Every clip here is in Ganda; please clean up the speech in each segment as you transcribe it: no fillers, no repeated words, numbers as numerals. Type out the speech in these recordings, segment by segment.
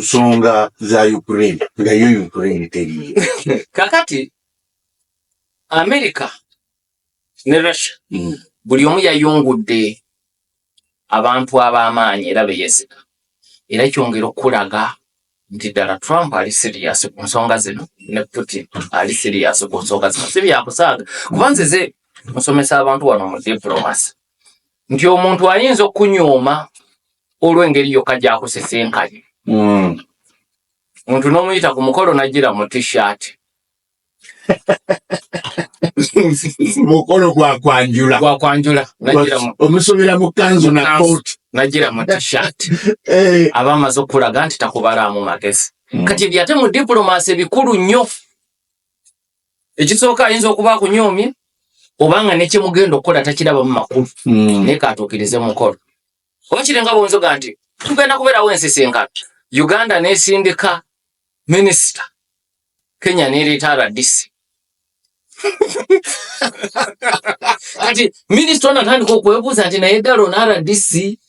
Nsonga za Ukraine nga yo Ukraine teriyo. Kakati America ne Russia buli omu yayungudde abantu ab'amaanyi era beyesiga, era kyongera okulaga nti ddala Trump ali serious ku nsonga zino ne Putin ali serious ku nsonga zino. Si byakusaaga, kuba nze ze nsomesa abantu wano mu diplomacy nti omuntu ayinza okunyooma olw'engeri yokka gy'akusisinkanye. Omuntu n'omuyita ku mukolo n'ajjira mu T-shirt. Mukolo gwa kwanjula. Gwa kwanjula, n'ajjira mu Omusomera mu kanzu na kanzu. Kooti. N'ajjira mu T-shirt. Aba amaze okulaga nti takubalaamu magezi. Kati ebyo ate mu diplomacy bikulu nnyo. Ekisooka, ayinza okuba akunyoomye obanga ne kyemugenda okukola takirabamu makulu, naye katuukirize mukolo. Oba kiringa bwonzoga nti tugenda kubeerawo ensisinkano, Uganda n'esindika minisita, Kenya n'ereeta RDC. Kati minisita ono atandika okwebuuza nti naye ddala ono RDC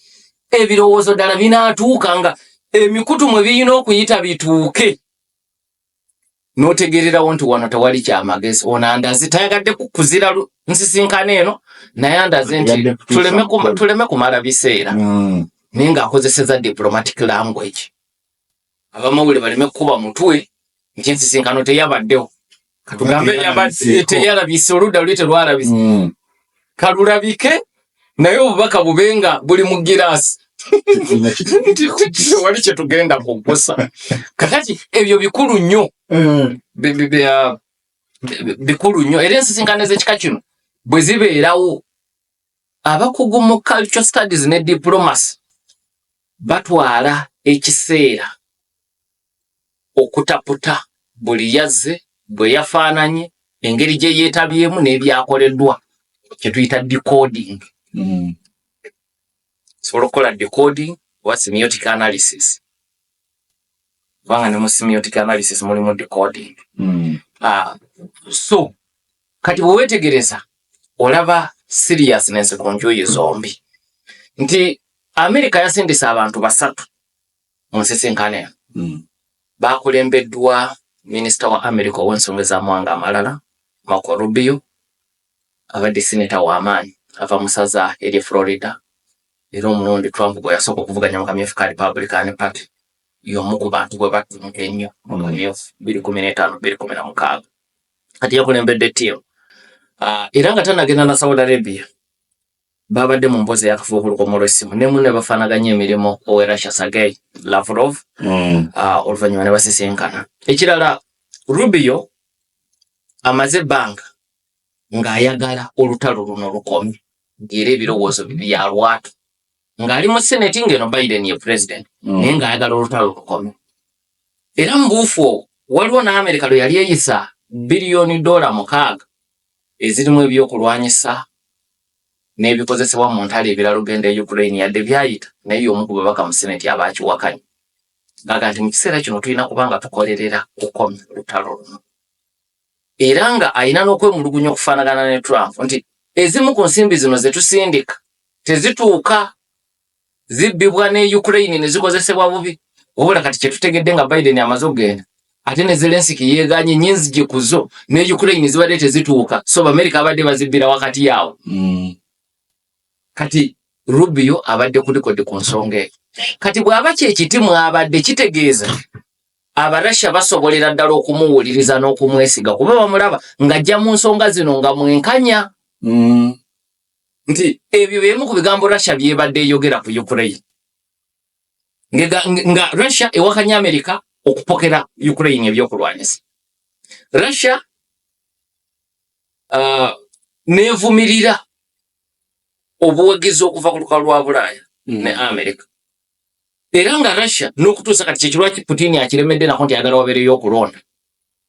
ebirowoozo ddala binaatuuka nga emikutu mwe birina okuyita bituuke? N'otegererawo nti wano tewali kyamagezi. Ono andaze tayagadde kuzira nsisinkano eno, naye andaze nti Yagadde kutuusa mukolo. Tuleme kumala biseera, naye ng'akozeseza diplomatic language, abamawulire baleme kukuba mutwe nti ensisinkano teyabaddewo. Katugambe Teyalabise. Teyalabise, oludda luli telwalabise. Kalulabike, naye obubaka bube nga buli mu giraasi Tetulina nti tewali kyetugenda kugusa. Kakati ebyo bikulu nnyo. Bikulu nnyo, era ensisinkano ez'ekika kino bwe zibeerawo, abakugu mu cultural studies ne diplomacy batwala ekiseera okutaputa buli yazze, bwe yafaananye, engeri gye yeetabyemu n'ebyakoleddwa, kye tuyita decoding. Sobola okukola decoding oba semiotic analysis, kubanga ne mu semiotic analysis mulimu decoding. So kati bwe weetegereza olaba seriousness ku njuyi zombi nti America yasindisa abantu basatu mu nsisinkano eno. Bakulembeddwa minisita wa America ow'ensonga ez'amawanga amalala, Marco Rubio, abadde sineta w'amaanyi, ava mu ssaza ery'e Florida, era omulundi Trump gwe yasooka okuvuganya mu kamyufu ka Republican Party y'omu ku bantu bwe battunka ennyo mu kamyufu 2015, 2016. Kati yakulembedde ttiimu. Era nga tannagenda na Saudi Arabia, babadde mu mboozi eyakafuba okulukomo lw'essimu ne munne bafaanaganya emirimu owe Russia, Sergei Lavrov. Oluvannyuma ne basisinkana. Ekirala, Rubio amaze ebbanga ng'ayagala olutalo luno lukome, ng'era ebirowoozo bye bya lwatu ng'ali mu Senate ng'eno Biden ye president, naye ng'ayagala olutalo lukome. Era mu buufu obwo waliwo n'Amerika lwe yali eyisa biliyoni $6 ezirimu ebyokulwanyisa n'ebikozesebwa mu ntalo ebirala okugenda e Ukraine. Yadde byayita, naye y'omu ku babaka mu Senate abakiwakanya, gaga nti mu kiseera kino tulina kuba nga tukolerera kukomya olutalo luno, era nga alina n'okwemulugunya okufaanagana ne Trump nti ezimu ku nsimbi zino ze tusindika tezituuka, zibbibwa ne Ukraine ne zikozesebwa bubi. Wabula kati kyetutegedde nga Biden amaze okugenda, ate ne Zelensky yeeganye nyinzigi ku zo ne Ukraine zibadde tezituuka, so Bamerika abadde bazibbira wakati awo. Kati Rubio abadde ku record ku nsonga eyo. Kati bw'aba kyekiti mwabadde, kitegeeza Abarasha basobolera ddala okumuwuliriza n'okumwesiga, kuba bamulaba ng'ajja mu nsonga zino nga mwenkanya, nti ebyo byemu ku bigambo Russia byebadde eyogera ku Ukraine, nga Russia ewakanya America okupokera Ukraine ebyokulwanyisa. Russia nevumirira obuwagizi okuva ku lukalu lwa Bulaaya ne America, era nga Russia n'okutuusa kati kyekirwaki Putin akiremedde nako nti ayagala wabeereyo okulonda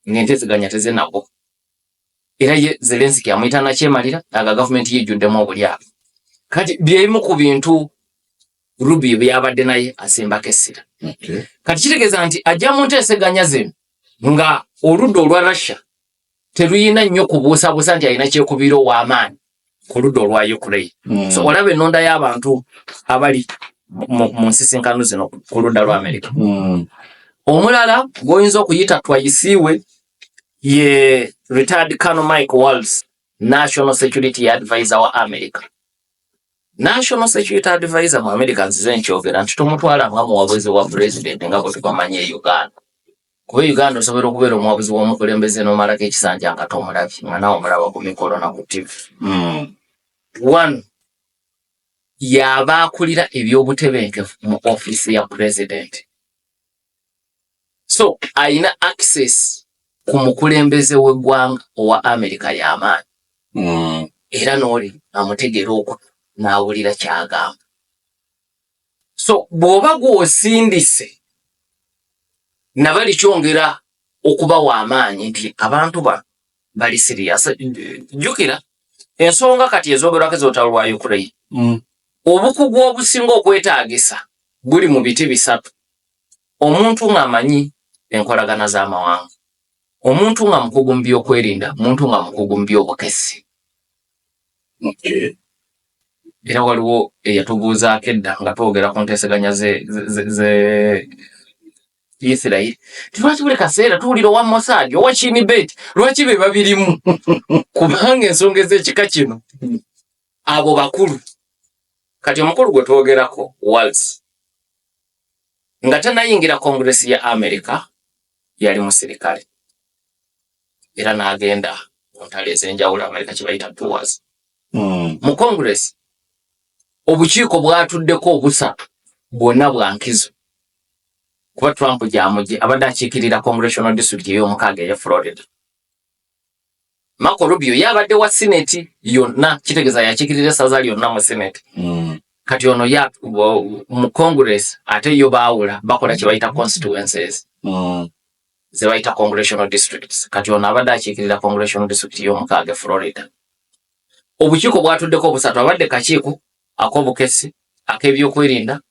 ng'entezeganya tezinako. Era ye Zelensky amuyita nakyemalira, aga gavumenti ye ejjuddemu obulyake. Kati byerimu ku bintu Rubio byabadde naye asimbako essira. Kati kitegeeza nti ajja mu nteeseganya zino nga oludda olwa Russia teruyina nnyo kubuusabuusa nti alina kyekubiira ow'amaanyi ku ludda olwa Ukraine. So olaba ennonda y'abantu abali mu nsisinkano zino ku ludda lwa America. Omulala gw'oyinza okuyita Twayisiiwe ye retired Colonel Mike Waltz, National Security Advisor wa America. National Security Advisor mu America, nzize nkyogera nti tomutwala nga muwabuzi wa president nga bwe tubamanyi e Uganda, kuba e Uganda osobola okubeera omuwabuzi w'omukulembeze n'omalako ekisanja nga tomulabye, nga nawe omulaba ku mikolo na ku TV. One y'aba akulira ebyobutebenkevu mu ofiisi ya president, so ayina access ku mukulembeze w'eggwanga owa America y'amaanyi. Era n'oli amutegeera okutu n'awulira ky'agamba. So bw'oba gw'osindise nabali kyongera okubawa amaanyi nti abantu bano bali serious. Jjukira ensonga kati ezoogerwako ez'olutalo lwa Ukraine, obukugu obusinga okwetaagisa buli mu biti bisatu: omuntu ng'amanyi enkolagana z'amawanga, omuntu nga mukugu mu byokwerinda, omuntu nga mukugu mu byobukessi. Era waliwo eyatubuuzaako edda nga twogera ku nteeseganya ze Isirayiri ti lwaki buli kaseera tuwulira owa Mossad, owa Shin Bet, lwaki be babirimu? Kubanga ensonga ez'ekika kino abo bakulu. Kati omukulu gwe twogerako, Waltz, nga tanayingira Congress ya America yali musirikale era n'agenda mu ntalo ez'enjawulo America kye bayita tours. Mu Congress obukiiko bwatuddeko obusatu bwonna bwa nkizo, kuba Trump gyamugye abadde akiikirira congressional district ey'omukaaga eya Florida. Marco Rubio ye abadde wa Senate yonna, kitegeeza yakiikirira essaza lyonna mu Senate. Kati ono ya mu Congress ate yo baawula, bakola kye bayita constituencies, ze bayita congressional districts. Kati ono abadde akiikirira congressional district y'omukaaga e Florida. Obukiiko bwatuddeko obusatu abadde kakiiko ak'obukessi, ak'ebyokwerinda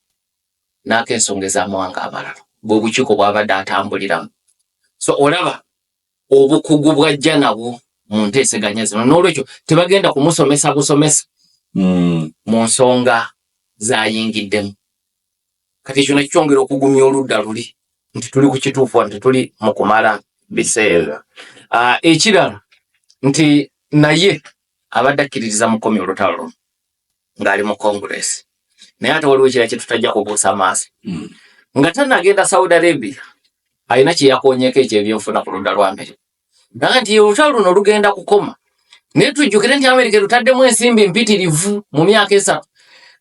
n'ak'ensonga ez'amawanga amalala, bwe bukiiko bw'abadde atambuliramu. So olaba obukugu bw'ajja nabwo mu nteeseganya zino, n'olwekyo tebagenda kumusomesa busomesa mu nsonga z'ayingiddemu. Kati ekyo nekyongera okugumya oludda luli nti tuli ku kituufu, nti tuli mu kumala biseera. Ekirala nti naye abadde akkiririza mukomya olutalo luno ng'ali mu Congress, naye ate waliwo ekirala kye tutajja kubuusa maaso. Nga tannagenda Saudi Arabia, alina kye yakoonyeko ekyebyenfuna ku ludda lwa Amerika, naga nti olutalo luno lugenda kukoma, naye tujjukire nti Amerika erutaddemu ensimbi mpitirivu mu myaka 3.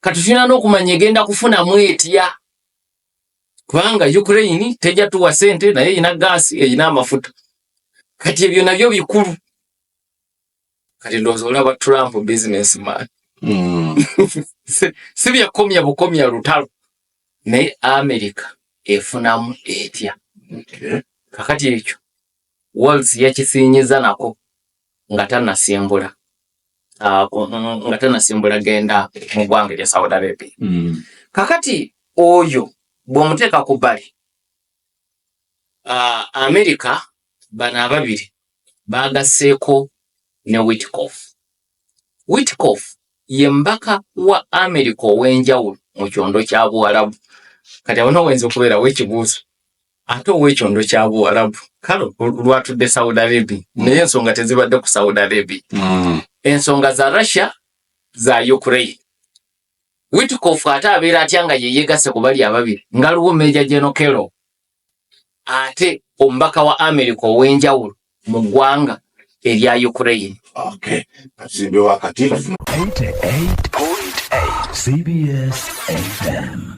Kati tulina n'okumanya egenda kufunamu etya, kubanga Ukraine tejja tuwa sente, naye erina gaasi, erina amafuta. Kati ebyo nabyo bikulu. Kati ndowooza olaba Trump businessman. Si byakomya bukomya lutalo, naye America efunamu etya? Kakati ekyo Waltz yakisinyiza nako nga tanasimbula, nga tanasimbula genda mu ggwanga erya Saudi Arabia. Kakati oyo bw'omuteeka ku bbali, America bano ababiri bagasseeko ne Witkoff. Witkoff ye mbaka wa America ow'enjawulo mu kyondo kya Buwalabu. Kati awo nowayinza okubeerawo ekibuuzo, ate ow'ekyondo kya Buwalabu kale lwatudde Saudi Arabia, naye ensonga tezibadde ku Saudi Arabia. Ensonga za Russia, za Ukraine. Witkoff ate abeera atya nga ye yeegasse ku bali ababiri, nga luwo Major General Kellogg, ate omubaka wa America ow'enjawulo mu ggwanga erya Ukraine? Okay. Kasimbe wakati. 88.8 CBS FM.